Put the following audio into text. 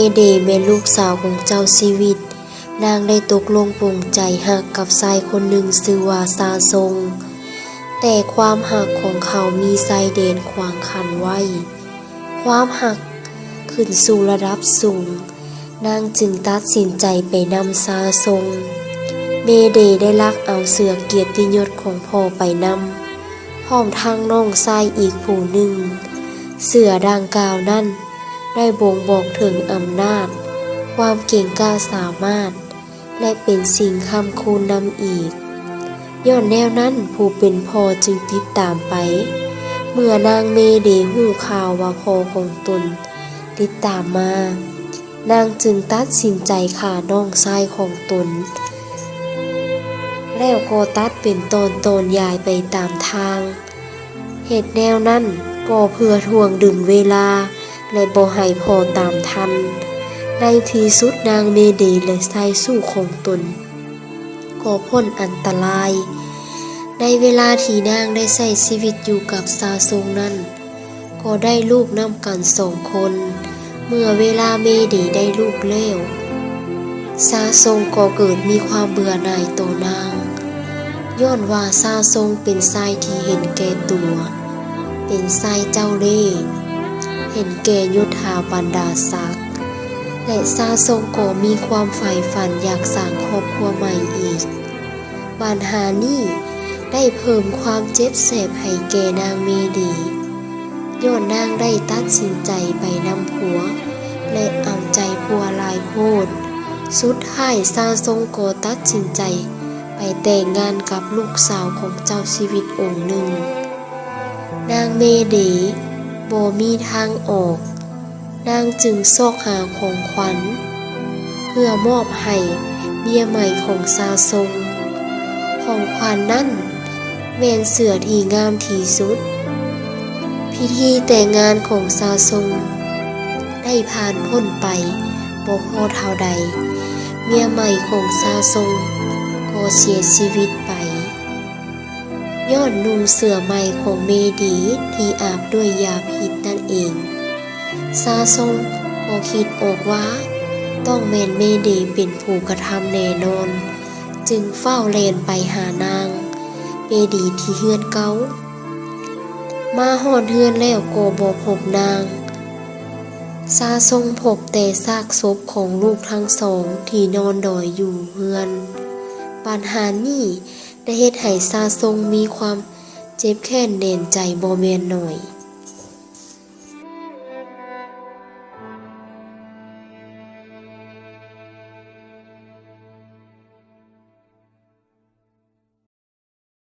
ເມເດແມ່ນລູກສາວຂອງເຈົ້າຊີວິດ. ນາງໄດ້ຕົກລົງປົງໃຈຮັກກັບຊາຍຄົນໜຶ່ງຊື່ວ່າຊາຊົງ, ແຕ່ຄວາມຮັກຂອງເຂົາມີຊາຍແດນຂວາງຂັ້ນໄວ້. ຄວາມຮັກຂຶ້ນສູ່ລະດັບສູງ, ນາງຈຶ່ງຕັດສິນໃຈໄປນຳຊາຊົງ. ເມເດໄດ້ລັກເອົາເສື້ອກຽດຕິຍົດຂອງພໍ່ໄປນຳ, ພ້ອມທັງນ້ອງຊາຍອີກຜູ້ໜຶ່ງ. ເສື້ອດັ່ງກ່າວນັ້ນໄດ້ບົ່ງບອກເຖິງອຳນາດ, ຄວາມເກັ່ງກ້າສາມາດ ແລະ ເປັນສິ່ງຄ້ຳຄູນນຳອີກ. ຍ້ອນແນວນັ້ນ, ຜູ້ເປັນພໍ່ຈຶ່ງຕິດຕາມໄປ. ເມື່ອນາງເມເດຮູ້ຂ່າວວ່າພໍ່ຂອງຕົນຕິດຕາມມາ, ນາງຈຶ່ງຕັດສິນໃຈຂ້ານ້ອງຊາຍຂອງຕົນ, ແລ້ວກໍຕັດເປັນຕອນໆ ຢາຍໄປຕາມທາງ. ເຮັດແນວນັ້ນກໍເພື່ອຖ່ວງດຶງເວລາ ແລະ ບໍ່ໃຫ້ພໍ່ຕາມທັນ. ໃນທີ່ສຸດ, ນາງເມເດ ແລະ ຊາຍຊູ້ຂອງຕົນກໍພົ້ນອັນຕະລາຍ. ໃນເວລາທີ່ນາງໄດ້ໃຊ້ຊີວິດຢູ່ກັບຊາຊົງນັ້ນ, ກໍໄດ້ລູກນຳກັນສອງຄົນ. ເມື່ອເວລາເມເດໄດ້ລູກແລ້ວ, ຊາຊົງກໍເກີດມີຄວາມເບື່ອໜ່າຍຕໍ່ນາງ, ຍ້ອນວ່າຊາຊົງເປັນຊາຍທີ່ເຫັນແກ່ຕົວ, ເປັນຊາຍເຈົ້າເລ່, ເຫັນແກ່ຍົດຖາບັນດາສັກ, ແລະ ຊາຊົງກໍມີຄວາມໃຝ່ຝັນຢາກສ້າງຄອບຄົວໃໝ່ອີກ. ບັນຫານີ້ໄດ້ເພີ່ມຄວາມເຈັບແສບໃຫ້ແກ່ນາງເມເດ, ຍ້ອນນາງໄດ້ຕັດສິນໃຈໄປນຳຜົວ ແລະ ເອົາໃຈຜົວຫຼາຍໂພດ. ສຸດທ້າຍ, ຊາຊົງກໍຕັດສິນໃຈໄປແຕ່ງງານກັບລູກສາວຂອງເຈົ້າຊີວິດອົງໜຶ່ງ. ນາງເມເດບໍ່ມີທາງອອກ. ນາງຈຶ່ງຊອກຫາຂອງຂວັນເພື່ອມອບໃຫ້ເມຍໃໝ່ຂອງຊາຊົງ. ຂອງຂວັນນັ້ນແມ່ນເສື້ອທີ່ງາມທີ່ສຸດ. ພິທີແຕ່ງງານຂອງຊາຊົງໄດ້ຜ່ານພົ້ນໄປບໍ່ພໍເທົ່າໃດ, ເມຍໃໝ່ຂອງຊາຊົງກໍເສຍຊີວິດໄປ. ຍ້ອນນຸ່ງເສື້ອໃໝ່ຂອງເມເດທີ່ອາບດ້ວຍຢາພິດນັ້ນເອງ. ຊາຊົງກໍຄິດອອກວ່າຕ້ອງແມ່ນເມເດເປັນຜູ້ກະທຳແນ່ນອນ, ຈຶ່ງຟ້າວແລ່ນໄປຫານາງເມເດທີ່ເຮືອນເກົ່າ. ມາຮອດເຮືອນແລ້ວກໍບໍ່ພົບນາງ. ຊາຊົງພົບແຕ່ຊາກສົບຂອງລູກທັງສອງທີ່ນອນດອຍຢູ່ເຮືອນ. ບັນຫານີ້ ໄດ້ເຮັດໃຫ້ຊາຊົງມີຄວາມເຈັບແຄ້ນແໜ້ນໃຈບໍ່ແມ່ນໜ້ອຍ.